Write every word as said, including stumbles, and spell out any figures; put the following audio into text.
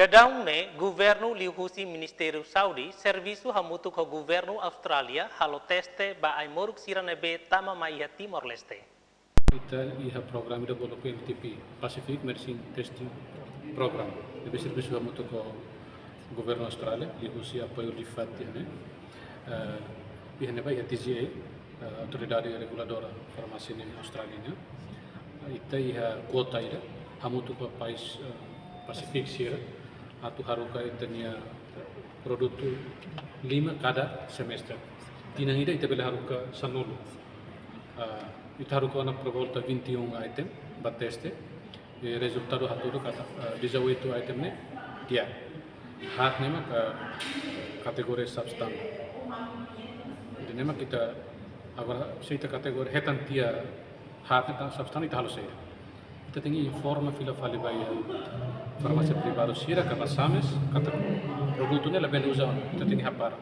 Daudaun ne'e, governu liuhusi Ministériu Saúde servisu hamutuk ho governu Austrália halo teste ba ai-moruk sira ne'ebé tama mai iha Timor-Leste. Ita iha programa ida bolu P M T P, Pacific Medicine Testing Program. Ne'ebé servisu hamutuk ho governu Austrália, liuhusi apoiu di fat ne'e. Eh, iha ne'ebá iha T G A, eh, Autoridade Reguladora Farmásia nian Austrália nian. Eh, ita iha kuota ida, hamutuk ho país, eh, Pasifik sira, atu haruka ita-nia produtu lima kada semestre. Tinan ida ita bele haruka sanulu. Ah, ita haruka ona por volta vinte e um item ba teste. I rezultadu hatudu katak, ah, dezoito item ne'e di'ak. Haat ne'e mak kategoria substante. Ida-ne'e mak ita agora se ita kategoria hetan tiha haat ne'e tan substante, ita halo saida? Ita tenke informa fila fali ba iha farmásia privadu sira ka ba SAMES katak produtu ne'e labele uza ona, ita tenke hapara.